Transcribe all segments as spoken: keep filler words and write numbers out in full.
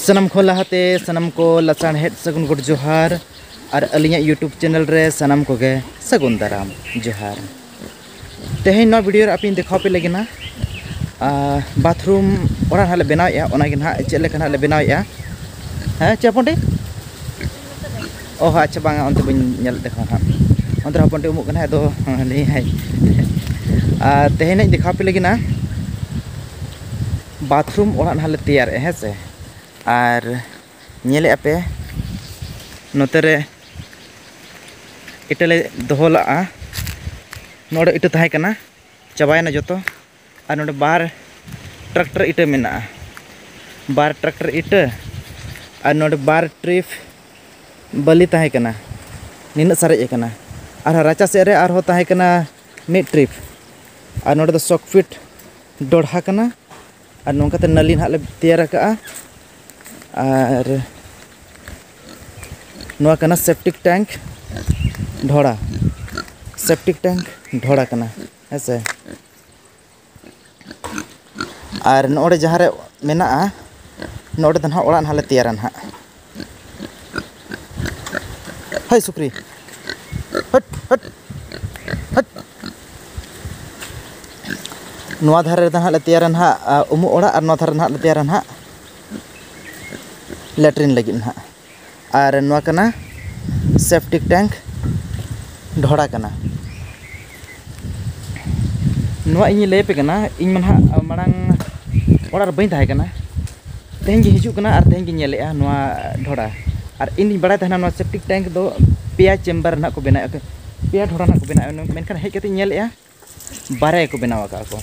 ᱥᱟᱱᱟᱢ ᱠᱷᱚᱱ ᱞᱟᱦᱟᱛᱮ ᱥᱟᱱᱟᱢ ᱠᱚ ᱞᱟᱥᱟᱲᱦᱮᱫ ᱥᱟᱹᱜᱩᱱ ᱜᱚᱰ ᱡᱚᱦᱟᱨ, ᱟᱨ ᱟᱹᱞᱤᱧᱟᱜ YouTube channel ᱨᱮ ᱥᱟᱱᱟᱢ ᱠᱚᱜᱮ ᱥᱟᱹᱜᱩᱱ ᱫᱟᱨᱟᱢ ᱡᱚᱦᱟᱨ᱾ ᱛᱮᱦᱮᱧ ᱱᱚᱣᱟ video ᱨᱮ ᱟᱯᱮᱧ ᱫᱮᱠᱷᱟᱣ ᱯᱮ ᱞᱟᱹᱜᱤᱫ ᱱᱟ, ᱟᱨ bathroom ᱚᱲᱟᱜ ᱱᱟᱦᱟᱜ ᱞᱮ ᱵᱮᱱᱟᱣᱮᱫᱼᱟ, ᱚᱱᱟᱜᱮ ᱱᱟᱦᱟᱜ ᱪᱮᱫ ᱞᱮᱠᱟ ᱱᱟᱦᱟᱜ ᱞᱮ ᱵᱮᱱᱟᱣᱮᱫᱼᱟ᱾ ᱦᱮᱸ, ᱪᱮᱫ ᱦᱚᱯᱚᱱᱴᱤ? ᱚ ᱦᱚᱸ, ᱟᱪᱪᱷᱟ, ᱵᱟᱝᱟ, ᱚᱱᱛᱮ ᱵᱟᱹᱧ ᱧᱮᱞᱮᱫ ᱛᱟᱠᱚᱣᱟ ᱱᱟᱦᱟᱜ᱾ ᱚᱱᱛᱮ ᱨᱮ ᱦᱚᱯᱚᱱᱴᱤ ᱩᱢᱩᱜ ᱠᱟᱱᱟᱭ, ᱟᱫᱚ ᱞᱟᱹᱭᱟᱹᱧ ᱦᱟᱸᱜ᱾ ᱟᱨ ᱛᱮᱦᱮᱧ ᱱᱟᱦᱟᱜ ᱤᱧ ᱫᱮᱠᱷᱟᱣ ᱯᱮ ᱞᱟᱹᱜᱤᱫ ᱱᱟ, bathroom ᱚᱲᱟᱜ ᱱᱟᱦᱟᱜ ᱞᱮ ᱛᱮᱭᱟᱨᱮᱫᱼᱟ, ᱦᱮᱸ ᱥᱮ᱾ ᱟᱨ ᱧᱮᱞᱮᱫᱼᱟ ᱯᱮ, ᱱᱚᱛᱮ ᱨᱮ ᱤᱴᱟᱹ ᱞᱮ ᱫᱚᱦᱚ ᱞᱟᱜᱼᱟ᱾ ᱱᱚᱰᱮ ᱤᱴᱟᱹ ᱛᱟᱦᱮᱸ ᱠᱟᱱᱟ, ᱪᱟᱵᱟᱭᱮᱱᱟ ᱡᱚᱛᱚ᱾ ᱟᱨ ᱱᱚᱰᱮ ᱵᱟᱨ tractor ᱤᱴᱟᱹ ᱢᱮᱱᱟᱜᱼᱟ, ᱵᱟᱨ tractor ᱤᱴᱟᱹ᱾ ᱟᱨ ᱱᱚᱰᱮ ᱵᱟᱨ trip ᱵᱟᱹᱞᱤ ᱛᱟᱦᱮᱸ ᱠᱟᱱᱟ, ᱱᱤᱱᱟᱹᱜ ᱥᱟᱨᱮᱡ ᱟᱠᱟᱱᱟ᱾ ᱟᱨ ᱨᱟᱪᱟ ᱥᱮᱫ ᱨᱮ ᱟᱨᱦᱚᱸ ᱛᱟᱦᱮᱸ ᱠᱟᱱᱟ ᱢᱤᱫ trip᱾ ᱟᱨ ᱱᱚᱰᱮ ᱫᱚ ᱥᱚᱠ ᱯᱷᱤᱴ ᱰᱚᱲᱦᱟ ᱠᱟᱱᱟ᱾ ᱟᱨ ᱱᱚᱝᱠᱟᱛᱮ ᱱᱟᱹᱞᱤ ᱱᱟᱦᱟᱜ ᱞᱮ ᱛᱮᱭᱟᱨ ᱟᱠᱟᱜᱼᱟ᱾ ᱟᱨ ᱱᱚᱣᱟ ᱠᱟᱱᱟ septic tank ᱰᱷᱚᱲᱟ, septic tank ᱰᱷᱚᱲᱟ ᱠᱟᱱᱟ, ᱦᱮᱸ ᱥᱮ᱾ ᱟᱨ ᱱᱚᱰᱮ ᱡᱟᱦᱟᱸ ᱨᱮ ᱢᱮᱱᱟᱜᱼᱟ, ᱱᱚᱰᱮ ᱫᱚ ᱱᱟᱦᱟᱜ ᱚᱲᱟᱜ ᱱᱟᱦᱟᱜ ᱞᱮ ᱛᱮᱭᱟᱨᱟ ᱱᱟᱦᱟᱜ᱾ ᱦᱟᱭ ᱥᱩᱠᱨᱤ, ᱦᱟᱹᱴ, ᱦᱟᱹᱴ, ᱦᱟᱹᱴ᱾ ᱱᱚᱣᱟ ᱫᱷᱟᱨᱮ ᱨᱮᱫᱚ ᱱᱟᱦᱟᱜ ᱞᱮ ᱛᱮᱭᱟᱨᱟ ᱱᱟᱦᱟᱜ, ᱟ, ᱩᱢᱩᱜ ᱚᱲᱟᱜ, ᱟᱨ ᱱᱚᱣᱟ ᱫᱷᱟᱨᱮ ᱱᱟᱦᱟᱜ ᱞᱮ ᱛᱮᱭᱟᱨᱟ ᱱᱟᱦᱟᱜ latrine ᱞᱟᱹᱜᱤᱫ ᱱᱟᱦᱟᱜ᱾ ᱟᱨ ᱱᱚᱣᱟ ᱠᱟᱱᱟ septic tank ᱰᱷᱚᱲᱟ ᱠᱟᱱᱟ᱾ ᱱᱚᱣᱟ ᱤᱧ ᱞᱟᱹᱭ ᱟᱯᱮ ᱠᱟᱱᱟ, ᱤᱧ ᱢᱟ ᱱᱟᱦᱟᱜ ᱢᱟᱲᱟᱝ ᱚᱲᱟᱜ ᱨᱮ ᱵᱟᱹᱧ ᱛᱟᱦᱮᱸ ᱠᱟᱱᱟ, ᱛᱮᱦᱮᱧ ᱜᱮ ᱦᱤᱡᱩᱜ ᱠᱟᱱᱟ ᱟᱨ ᱛᱮᱦᱮᱧ ᱜᱤᱧ ᱧᱮᱞᱮᱜᱼᱟ ᱱᱚᱣᱟ ᱰᱷᱚᱲᱟ᱾ ᱟᱨ ᱤᱧ ᱫᱩᱧ ᱵᱟᱲᱟᱭ ᱛᱟᱦᱮᱱᱟ ᱱᱚᱣᱟ septic tank ᱫᱚ ᱯᱮᱭᱟ chamber ᱱᱟᱦᱟᱜ ᱠᱚ ᱵᱮᱱᱟᱣᱮᱫᱼᱟ, ᱯᱮᱭᱟ ᱰᱷᱚᱲᱟ ᱱᱟᱦᱟᱜ ᱠᱚ ᱵᱮᱱᱟᱣᱮᱫᱼᱟ, ᱢᱮᱱᱠᱷᱟᱱ ᱦᱮᱡ ᱠᱟᱛᱮᱧ ᱧᱮᱞᱮᱜᱼᱟ ᱵᱟᱨᱭᱟ ᱜᱮᱠᱚ ᱵᱮᱱᱟᱣ ᱟᱠᱟᱫᱼᱟ ᱠᱚ᱾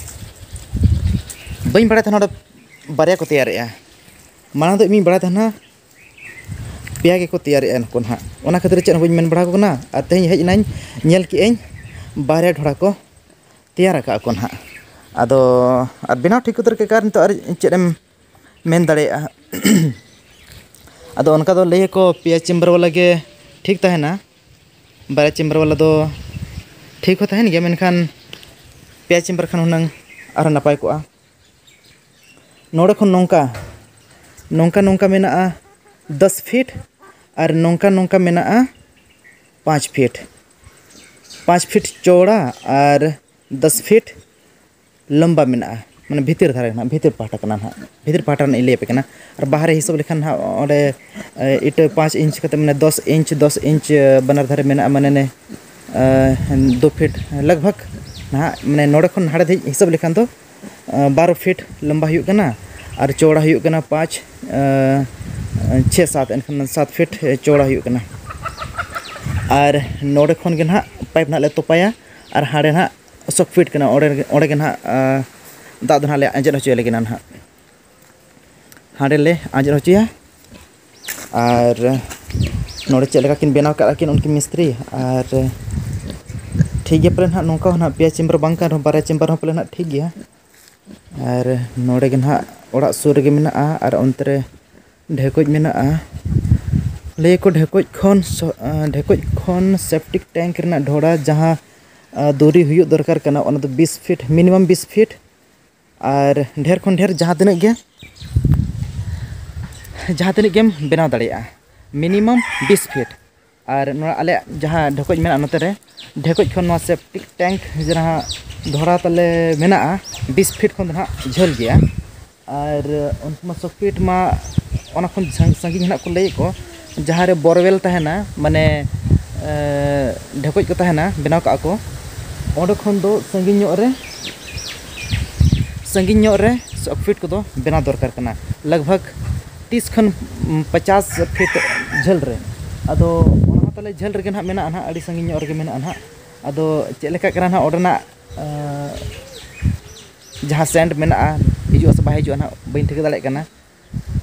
ᱵᱟᱹᱧ ᱵᱟᱲᱟᱭ ᱛᱟᱦᱮᱱᱟ ᱱᱚᱰᱮ ᱵᱟᱨᱭᱟ ᱠᱚ ᱛᱮᱭᱟᱨᱮᱜᱼᱟ᱾ ᱢᱟᱲᱟᱝ ᱫᱚ ᱤᱧᱤᱧ ᱵᱟᱲᱟᱭ ᱛᱟᱦᱮᱱᱟ ᱯᱮᱭᱟ ᱜᱮᱠᱚ ᱛᱮᱭᱟᱨᱮᱜᱼᱟ ᱱᱩᱠᱩ ᱱᱟᱦᱟᱜ, ᱚᱱᱟ ᱠᱷᱟᱹᱛᱤᱨ ᱪᱮᱫ ᱦᱚᱸ ᱵᱟᱹᱧ ᱢᱮᱱ ᱵᱟᱲᱟ ᱟᱠᱚ ᱠᱟᱱᱟ᱾ ᱟᱨ ᱛᱮᱦᱮᱧ ᱦᱮᱡ ᱮᱱᱟᱧ, ᱧᱮᱞ ᱠᱮᱜᱼᱟᱹᱧ ᱵᱟᱨᱭᱟ ᱰᱷᱚᱲᱟ ᱠᱚ ᱛᱮᱭᱟᱨ ᱟᱠᱟᱫ ᱠᱚ ᱱᱟᱦᱟᱜ᱾ ᱟᱫᱚ ᱟᱨ ᱵᱮᱱᱟᱣ ᱴᱷᱤᱠ ᱩᱛᱟᱹᱨ ᱠᱮᱫ ᱠᱷᱟᱱ ᱱᱤᱛᱚᱜ ᱟᱨ ᱪᱮᱫ ᱮᱢ ᱢᱮᱱ ᱫᱟᱲᱮᱭᱟᱜᱼᱟ᱾ ᱟᱫᱚ ᱚᱱᱠᱟ ᱫᱚ ᱞᱟᱹᱭ ᱟᱠᱚ ᱯᱮᱭᱟ chamber ᱵᱟᱞᱟ ᱜᱮ ᱴᱷᱤᱠ ᱛᱟᱦᱮᱱᱟ, ᱵᱟᱨᱭᱟ chamber ᱵᱟᱞᱟ ᱫᱚ ᱴᱷᱤᱠ ᱦᱚᱸ ᱛᱟᱦᱮᱱ ᱜᱮᱭᱟ, ᱢᱮᱱᱠᱷᱟᱱ ᱯᱮᱭᱟ chamber ᱠᱷᱟᱱ ᱦᱩᱱᱟᱹᱝ ᱟᱨᱦᱚᱸ ᱱᱟᱯᱟᱭ ᱠᱚᱜᱼᱟ᱾ ᱱᱚᱰᱮ ᱠᱷᱚᱱ ᱱᱚᱝᱠᱟ ᱱᱚᱝᱠᱟ ᱱᱚᱝᱠᱟ ᱢᱮᱱᱟᱜᱼᱟ ᱫᱚᱥ ᱯᱷᱤᱴ, ᱟᱨ ᱱᱚᱝᱠᱟ ᱱᱚᱝᱠᱟ ᱢᱮᱱᱟᱜᱼᱟ ᱯᱟᱸᱪ ᱯᱷᱤᱴ᱾ ᱯᱟᱸᱪ ᱯᱷᱤᱴ ᱪᱚᱣᱲᱟ ᱟᱨ ᱫᱚᱥ ᱯᱷᱤᱴ ᱞᱚᱢᱵᱟ ᱢᱮᱱᱟᱜᱼᱟ, ᱢᱟᱱᱮ ᱵᱷᱤᱛᱤᱨ ᱫᱷᱟᱨᱮ ᱱᱟᱦᱟᱜ, ᱵᱷᱤᱛᱤᱨ ᱯᱟᱦᱴᱟ ᱠᱟᱱᱟ ᱱᱟᱦᱟᱜ, ᱵᱷᱤᱛᱤᱨ ᱯᱟᱦᱴᱟ ᱨᱮᱱᱟᱜ ᱤᱧ ᱞᱟᱹᱭ ᱟᱯᱮ ᱠᱟᱱᱟ᱾ ᱟᱨ ᱵᱟᱦᱨᱮ ᱦᱤᱥᱟᱹᱵ ᱞᱮᱠᱷᱟᱱ ᱱᱟᱦᱟᱜ ᱚᱸᱰᱮ, ᱮ, ᱤᱴᱟᱹ ᱯᱟᱸᱪ ᱤᱧᱪ ᱠᱟᱛᱮ, ᱢᱟᱱᱮ ᱫᱚᱥ ᱤᱧᱪ, ᱫᱚᱥ ᱤᱧᱪ ᱵᱟᱱᱟᱨ ᱫᱷᱟᱨᱮ ᱢᱮᱱᱟᱜᱼᱟ, ᱢᱟᱱᱮ ᱱᱮ, ᱮ, ᱫᱩ ᱯᱷᱤᱴ ᱞᱟᱜᱽ ᱵᱷᱟᱜᱽ ᱱᱟᱦᱟᱜ, ᱢᱟᱱᱮ ᱱᱚᱰᱮ ᱠᱷᱚᱱ ᱦᱟᱸᱰᱮ ᱫᱷᱟᱹᱵᱤᱡ ᱦᱤᱥᱟᱹᱵ ᱞᱮᱠᱷᱟᱱ ᱫᱚ, ᱮ, ᱵᱟᱨᱚ ᱯᱷᱤᱴ ᱞᱚᱢᱵᱟ ᱦᱩᱭᱩᱜ ᱠᱟᱱᱟ ᱟᱨ ᱪᱚᱣᱲᱟ ᱦᱩᱭᱩᱜ ᱠᱟᱱᱟ ᱯᱟᱸᱪ, ᱮ, ᱪᱷᱮ ᱥᱟᱛ, ᱮᱱᱠᱷᱟᱱ ᱥᱟᱛ ᱯᱷᱤᱴ ᱪᱚᱣᱲᱟ ᱦᱩᱭᱩᱜ ᱠᱟᱱᱟ᱾ ᱟᱨ ᱱᱚᱰᱮ ᱠᱷᱚᱱ ᱜᱮ ᱱᱟᱦᱟᱜ ᱯᱟᱭᱤᱯ ᱱᱟᱦᱟᱜ ᱞᱮ ᱛᱚᱯᱟᱭᱟ, ᱟᱨ ᱦᱟᱸᱰᱮ ᱱᱟᱦᱟᱜ ᱥᱚᱠ ᱯᱷᱤᱴ ᱠᱟᱱᱟ, ᱚᱸᱰᱮ, ᱚᱸᱰᱮ ᱜᱮ ᱱᱟᱦᱟᱜ, ᱟ, ᱫᱟᱜ ᱫᱚ ᱱᱟᱦᱟᱜ ᱞᱮ ᱟᱸᱡᱮᱫ ᱦᱚᱪᱚᱭ ᱞᱟᱹᱜᱤᱫ ᱱᱟᱦᱟᱜ᱾ ᱦᱟᱸᱰᱮ ᱞᱮ ᱟᱸᱡᱮᱫ ᱦᱚᱪᱚᱭᱟ᱾ ᱟᱨ ᱱᱚᱰᱮ ᱪᱮᱫ ᱞᱮᱠᱟ ᱠᱤᱱ ᱵᱮᱱᱟᱣ ᱠᱟᱜᱼᱟ ᱠᱤᱱ ᱩᱱᱠᱤᱱ ᱢᱤᱥᱛᱨᱤ᱾ ᱟᱨ ᱴᱷᱤᱠ ᱜᱮᱭᱟ ᱯᱟᱞᱮ ᱱᱟᱦᱟᱜ, ᱱᱚᱝᱠᱟ ᱦᱚᱸ ᱱᱟᱦᱟᱜ ᱯᱮᱭᱟ ᱪᱮᱢᱵᱟᱨ ᱵᱟᱝ ᱠᱟᱱ ᱨᱮᱦᱚᱸ, ᱵᱟᱨᱭᱟ ᱪᱮᱢᱵᱟᱨ ᱦᱚᱸ ᱯᱟᱞᱮ ᱱᱟᱦᱟᱜ ᱴᱷᱤᱠ ᱜᱮᱭᱟ᱾ ᱟᱨ ᱱᱚᱰᱮ ᱜᱮ ᱱᱟᱦᱟᱜ ᱚᱲᱟᱜ ᱥᱩᱨ ᱨᱮᱜᱮ ᱢᱮᱱᱟᱜᱼᱟ, ᱟᱨ ᱚᱱᱛᱮ ᱨᱮ ᱰᱷᱮᱠᱚᱡ ᱢᱮᱱᱟᱜᱼᱟ᱾ ᱞᱟᱹᱭ ᱟᱠᱚ ᱰᱷᱮᱠᱚᱡ ᱠᱷᱚᱱ ᱥᱚ-, ᱟᱸ, ᱰᱷᱮᱠᱚᱡ ᱠᱷᱚᱱ ᱥᱮᱯᱴᱤᱠ ᱴᱮᱝᱠ ᱨᱮᱱᱟᱜ ᱰᱷᱚᱲᱟ ᱡᱟᱦᱟᱸ, ᱟᱸ, ᱫᱩᱨᱤ ᱦᱩᱭᱩᱜ ᱫᱚᱨᱠᱟᱨ ᱠᱟᱱᱟ, ᱚᱱᱟ ᱫᱚ ᱵᱤᱥ ᱯᱷᱤᱴ, ᱢᱤᱱᱤᱢᱟᱢ ᱵᱤᱥ ᱯᱷᱤᱴ, ᱟᱨ ᱰᱷᱮᱨ ᱠᱷᱚᱱ ᱰᱷᱮᱨ ᱡᱟᱦᱟᱸ ᱛᱤᱱᱟᱹᱜ ᱜᱮ, ᱡᱟᱦᱟᱸ ᱛᱤᱱᱟᱹᱜ ᱜᱮᱢ ᱵᱮᱱᱟᱣ ᱫᱟᱲᱮᱭᱟᱜᱼᱟ, ᱢᱤᱱᱤᱢᱟᱢ ᱵᱤᱥ ᱯᱷᱤᱴ᱾ ᱟᱨ ᱱᱚᱣᱟ ᱟᱞᱮᱭᱟᱜ ᱡᱟᱦᱟᱸ ᱰᱷᱮᱠᱚᱡ ᱢᱮᱱᱟᱜᱼᱟ, ᱱᱚᱛᱮ ᱨᱮ ᱰᱷᱮᱠᱚᱡ ᱠᱷᱚᱱ ᱱᱚᱣᱟ ᱥᱮᱯᱴᱤᱠ ᱴᱮᱝᱠ ᱡᱟᱦᱟᱸ ᱰᱷᱚᱲᱟ ᱛᱟᱞᱮ ᱢᱮᱱᱟᱜᱼᱟ, ᱵᱤᱥ ᱯᱷᱤᱴ ᱠᱷᱚᱱ ᱫᱚ ᱱᱟᱦᱟᱜ ᱡᱷᱟᱹᱞ ᱜᱮᱭᱟ᱾ ᱟᱨ ᱩᱱᱠᱩ ᱢᱟ ᱥᱚᱠ ᱯᱷᱤᱴ ᱢᱟ ᱚᱱᱟ ᱠᱷᱚᱱ ᱥᱟᱺ-, ᱥᱟᱺᱜᱤᱧ ᱦᱮᱱᱟᱜ ᱠᱚ ᱞᱟᱹᱭᱮᱫ ᱠᱚ, ᱡᱟᱦᱟᱸ ᱨᱮ ᱵᱚᱨᱣᱮᱞ ᱛᱟᱦᱮᱱᱟ, ᱢᱟᱱᱮ, ᱮ, ᱰᱷᱮᱠᱚᱡ ᱠᱚ ᱛᱟᱦᱮᱱᱟ, ᱵᱮᱱᱟᱣ ᱠᱟᱜᱼᱟ ᱠᱚ, ᱚᱸᱰᱮ ᱠᱷᱚᱱ ᱫᱚ ᱥᱟᱺᱜᱤᱧ ᱧᱚᱜ ᱨᱮ, ᱥᱟᱺᱜᱤᱧ ᱧᱚᱜ ᱨᱮ ᱥᱚᱠ ᱯᱷᱤᱴ ᱠᱚᱫᱚ ᱵᱮᱱᱟᱣ ᱫᱚᱨᱠᱟᱨ ᱠᱟᱱᱟ, ᱞᱟᱜᱽ ᱵᱷᱟᱜᱽ ᱛᱤᱥ ᱠᱷᱚᱱ ᱯᱚᱪᱟᱥ ᱯᱷᱤᱴ ᱡᱷᱟᱹᱞ ᱨᱮ᱾ ᱟᱫᱚ ᱚᱱᱟ ᱦᱚᱸ ᱛᱟᱦᱞᱮ ᱡᱷᱟᱹᱞ ᱨᱮᱜᱮ ᱱᱟᱦᱟᱜ ᱢᱮᱱᱟᱜᱼᱟ ᱱᱟᱦᱟᱜ, ᱟᱹᱰᱤ ᱥᱟᱺᱜᱤᱧ ᱧᱚᱜ ᱨᱮᱜᱮ ᱢᱮᱱᱟᱜᱼᱟ ᱱᱟᱦᱟᱜ᱾ ᱟᱫᱚ ᱪᱮᱫ ᱞᱮᱠᱟᱜ ᱠᱟᱱᱟ ᱱᱟᱦᱟᱜ ᱚᱸᱰᱮᱱᱟᱜ, ᱟᱸ, ᱡᱟᱦᱟᱸ ᱥᱮᱱᱴ ᱢᱮᱱᱟᱜᱼᱟ, ᱦᱤᱡᱩᱜᱼᱟ ᱥᱮ ᱵᱟᱭ ᱦᱤᱡᱩᱜᱼᱟ ᱱᱟᱦᱟᱜ, ᱵᱟᱹᱧ ᱴᱷᱤᱠᱟᱹ ᱫᱟᱲᱮᱭᱟᱜ ᱠᱟᱱᱟ᱾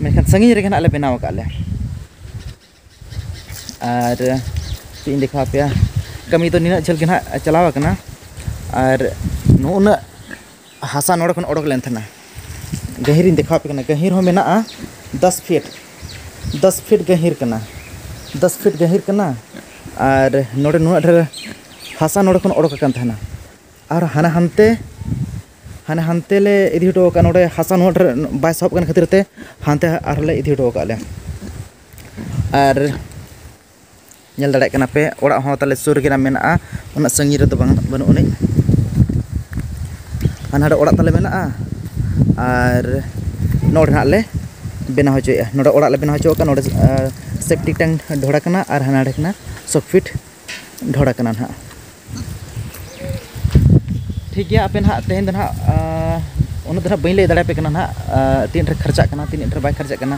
ᱢᱮᱱᱠᱷᱟᱱ ᱥᱟᱺᱜᱤᱧ ᱨᱮᱜᱮ ᱱᱟᱦᱟᱜ ᱞᱮ ᱵᱮᱱᱟᱣ ᱟᱠᱟᱫ ᱞᱮ᱾ ᱟᱨ ᱪᱮᱫ ᱤᱧ ᱫᱮᱠᱷᱟᱣ ᱟᱯᱮᱭᱟ, ᱠᱟᱹᱢᱤ ᱫᱚ ᱱᱤᱱᱟᱹᱜ ᱡᱷᱟᱹᱞ ᱜᱮ ᱱᱟᱦᱟᱜ ᱪᱟᱞᱟᱣ ᱟᱠᱟᱱᱟ᱾ ᱟᱨ ᱱᱩᱱᱟᱹᱜ ᱦᱟᱥᱟ ᱱᱚᱰᱮ ᱠᱷᱚᱱ ᱚᱰᱚᱠ ᱞᱮᱱ ᱛᱟᱦᱮᱱᱟ᱾ ᱜᱟᱹᱦᱤᱨ ᱤᱧ ᱫᱮᱠᱷᱟᱣ ᱟᱯᱮ ᱠᱟᱱᱟ, ᱜᱟᱹᱦᱤᱨ ᱦᱚᱸ ᱢᱮᱱᱟᱜᱼᱟ ᱫᱚᱥ ᱯᱷᱤᱴ, ᱫᱚᱥ ᱯᱷᱤᱴ ᱜᱟᱹᱦᱤᱨ ᱠᱟᱱᱟ, ᱫᱚᱥ ᱯᱷᱤᱴ ᱜᱟᱹᱦᱤᱨ ᱠᱟᱱᱟ᱾ ᱟᱨ ᱱᱚᱰᱮ ᱱᱩᱱᱟᱹᱜ ᱰᱷᱮᱨ ᱦᱟᱥᱟ ᱱᱚᱰᱮ ᱠᱷᱚᱱ ᱚᱰᱚᱠ ᱟᱠᱟᱱ ᱛᱟᱦᱮᱱᱟ᱾ ᱟᱨ ᱦᱟᱱᱟ ᱦᱟᱱᱛᱮ ᱦᱟᱱᱮ ᱦᱟᱱᱛᱮ ᱞᱮ ᱤᱫᱤ ᱦᱚᱴᱚ ᱟᱠᱟᱫ, ᱱᱚᱰᱮ ᱦᱟᱥᱟ ᱱᱚᱣᱟ ᱴᱷᱮᱱ ᱵᱟᱭ ᱥᱟᱦᱚᱵ ᱠᱟᱱ ᱠᱷᱟᱹᱛᱤᱨ ᱛᱮ ᱦᱟᱱᱛᱮ ᱟᱨᱦᱚᱸ ᱞᱮ ᱤᱫᱤ ᱦᱚᱴᱚ ᱟᱠᱟᱫ ᱞᱮ᱾ ᱟᱨ ᱧᱮᱞ ᱫᱟᱲᱮᱭᱟᱜ ᱠᱟᱱᱟ ᱯᱮ, ᱚᱲᱟᱜ ᱦᱚᱸ ᱛᱟᱞᱮ ᱥᱩᱨ ᱨᱮᱜᱮ ᱱᱟᱜ ᱢᱮᱱᱟᱜᱼᱟ, ᱩᱱᱟᱹᱜ ᱥᱟᱺᱜᱤᱧ ᱨᱮᱫᱚ ᱵᱟᱝ, ᱵᱟᱹᱱᱩᱜ ᱟᱹᱱᱤᱡ᱾ ᱦᱟᱱᱟ ᱱᱟᱰᱮ ᱚᱲᱟᱜ ᱛᱟᱞᱮ ᱢᱮᱱᱟᱜᱼᱟ, ᱟᱨ ᱱᱚᱰᱮ ᱱᱟᱦᱟᱜ ᱞᱮ ᱵᱮᱱᱟᱣ ᱦᱚᱪᱚᱭᱮᱫᱼᱟ᱾ ᱱᱚᱰᱮ ᱚᱲᱟᱜ ᱞᱮ ᱵᱮᱱᱟᱣ ᱦᱚᱪᱚ ᱟᱠᱟᱫ, ᱱᱚᱰᱮ, ᱟᱨ septic tank ᱰᱷᱚᱲᱟ ᱠᱟᱱᱟ, ᱟᱨ ᱦᱟᱱᱟ ᱱᱟᱰᱮ ᱠᱟᱱᱟ ᱥᱚᱠ ᱯᱷᱤᱴ ᱰᱷᱚᱲᱟ ᱠᱟᱱᱟ ᱱᱟᱦᱟᱜ᱾ ᱴᱷᱤᱠ ᱜᱮᱭᱟ, ᱟᱯᱮ ᱱᱟᱦᱟᱜ ᱛᱮᱦᱮᱧ ᱫᱚ ᱱᱟᱦᱟᱜ, ᱟᱸ, ᱩᱱᱟᱹᱜ ᱫᱚ ᱱᱟᱦᱟᱜ ᱵᱟᱹᱧ ᱞᱟᱹᱭ ᱫᱟᱲᱮᱭᱟᱯᱮ ᱠᱟᱱᱟ ᱱᱟᱦᱟᱜ, ᱟᱸ, ᱛᱤᱱᱟᱹᱜ ᱰᱷᱮᱨ ᱠᱷᱚᱨᱪᱟᱜ ᱠᱟᱱᱟ, ᱛᱤᱱᱟᱹᱜ ᱰᱷᱮᱨ ᱵᱟᱭ ᱠᱷᱚᱨᱪᱟᱜ ᱠᱟᱱᱟ᱾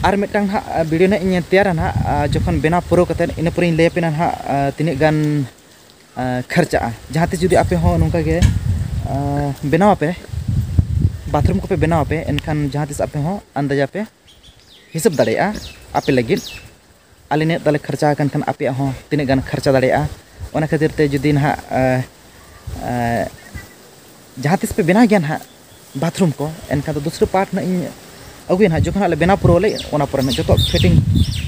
ᱟᱨ ᱢᱤᱫᱴᱟᱝ ᱱᱟᱦᱟᱜ, ᱟᱸ, video ᱱᱟᱦᱟᱜ ᱤᱧ ᱛᱮᱭᱟᱨᱟ ᱱᱟᱦᱟᱜ, ᱟᱸ, ᱡᱚᱠᱷᱚᱱ ᱵᱮᱱᱟᱣ ᱯᱩᱨᱟᱹᱣ ᱠᱟᱛᱮᱫ, ᱤᱱᱟᱹ ᱯᱚᱨᱮᱧ ᱞᱟᱹᱭᱟᱯᱮ ᱱᱟᱦᱟᱜ, ᱟᱸ, ᱛᱤᱱᱟᱹᱜ ᱜᱟᱱ, ᱟᱸ, ᱠᱷᱚᱨᱪᱟᱜᱼᱟ᱾ ᱡᱟᱦᱟᱸ ᱛᱤᱥ ᱡᱩᱫᱤ ᱟᱯᱮ ᱦᱚᱸ ᱱᱚᱝᱠᱟ ᱜᱮ, ᱟᱸ, ᱵᱮᱱᱟᱣ ᱟᱯᱮ, bathroom ᱠᱚᱯᱮ ᱵᱮᱱᱟᱣ ᱟᱯᱮ, ᱮᱱᱠᱷᱟᱱ ᱡᱟᱦᱟᱸ ᱛᱤᱥ ᱟᱯᱮ ᱦᱚᱸ ᱟᱱᱫᱟᱡᱟ ᱯᱮ ᱦᱤᱥᱟᱹᱵ ᱫᱟᱲᱮᱭᱟᱜᱼᱟ ᱟᱯᱮ ᱞᱟᱹᱜᱤᱫ᱾ ᱟᱞᱮ ᱱᱤᱱᱟᱹᱜ ᱛᱟᱞᱮ ᱠᱷᱚᱨᱪᱟ ᱟᱠᱟᱱ ᱠᱷᱟᱱ ᱟᱯᱮᱭᱟᱜ ᱦᱚᱸ ᱛᱤᱱᱟᱹᱜ ᱜᱟᱱ ᱠᱷᱚᱨᱪᱟ ᱫᱟᱲᱮᱭᱟᱜᱼᱟ᱾ ᱚᱱᱟ ᱠᱷᱟᱹᱛᱤᱨ ᱛᱮ ᱡᱩᱫᱤ ᱱᱟᱦᱟᱜ, ᱟᱸ, ᱟᱸ, ᱡᱟᱦᱟᱸ ᱛᱤᱥ ᱯᱮ ᱵᱮᱱᱟᱣ ᱜᱮᱭᱟ ᱱᱟᱦᱟᱜ bathroom ᱠᱚ, ᱮᱱᱠᱷᱟᱱ ᱫᱚ ᱫᱩᱥᱨᱟᱹ part ᱱᱟᱦᱟᱜ ᱤᱧ ᱟᱹᱜᱩᱭᱟ ᱱᱟᱦᱟᱜ, ᱡᱚᱠᱷᱚᱱ ᱦᱟᱸᱜ ᱞᱮ ᱵᱮᱱᱟᱣ ᱯᱩᱨᱟᱹᱣ ᱟᱞᱮ, ᱚᱱᱟ ᱯᱚᱨᱮ ᱱᱟᱦᱟᱜ ᱡᱚᱛᱚ fitting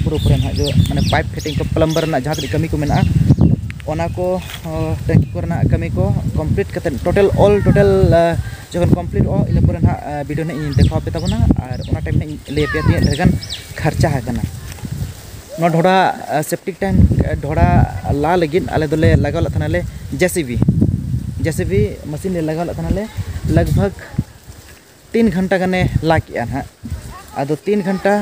ᱯᱩᱨᱟᱹ ᱯᱚᱨᱮ ᱱᱟᱦᱟᱜ, ᱡᱚ-, ᱢᱟᱱᱮ pipe fitting ᱠᱚ, plumber ᱨᱮᱱᱟᱜ ᱡᱟᱦᱟᱸ ᱛᱤᱱᱟᱹᱜ ᱠᱟᱹᱢᱤ ᱠᱚ ᱢᱮᱱᱟᱜᱼᱟ, ᱚᱱᱟ ᱠᱚ, ᱚ, ᱴᱮᱝᱠᱤ ᱠᱚᱨᱮᱱᱟᱜ ᱠᱟᱹᱢᱤ ᱠᱚ complete ᱠᱟᱛᱮᱫ, total, all total, ᱟ, ᱡᱚᱠᱷᱚᱱ completeᱚᱜᱼᱟ, ᱤᱱᱟᱹ ᱯᱚᱨᱮ ᱱᱟᱦᱟᱜ, ᱟ, video ᱱᱟᱦᱟᱜ ᱤᱧ ᱫᱮᱠᱷᱟᱣ ᱟᱯᱮ ᱛᱟᱵᱚᱱᱟ, ᱟᱨ ᱚᱱᱟ time ᱱᱟᱦᱟᱜ ᱤᱧ ᱞᱟᱹᱭ ᱟᱯᱮᱭᱟ ᱛᱤᱱᱟᱹᱜ ᱰᱷᱮᱨ ᱜᱟᱱ ᱠᱷᱚᱨᱪᱟ ᱟᱠᱟᱱᱟ᱾ ᱱᱚᱣᱟ ᱰᱷᱚᱲᱟ, ᱟ, septic tank, ᱟ, ᱰᱷᱚᱲᱟ ᱞᱟ ᱞᱟᱹᱜᱤᱫ ᱟᱞᱮ ᱫᱚᱞᱮ ᱞᱟᱜᱟᱣ ᱞᱮᱫ ᱛᱟᱦᱮᱱᱟᱞᱮ JCB, JCB machine ᱞᱮ ᱞᱟᱜᱟᱣ ᱞᱮᱫ ᱛᱟᱦᱮᱱᱟᱞᱮ, ᱞᱟᱜᱽ ᱵᱷᱟᱜᱽ ᱛᱤᱱ ᱜᱷᱚᱱᱴᱟ ᱜᱟᱱᱮ ᱞᱟ ᱠᱮᱜᱼᱟ ᱱᱟᱦᱟᱜ᱾ ᱟᱫᱚ ᱛᱤᱱ ᱜᱷᱚᱱᱴᱟ,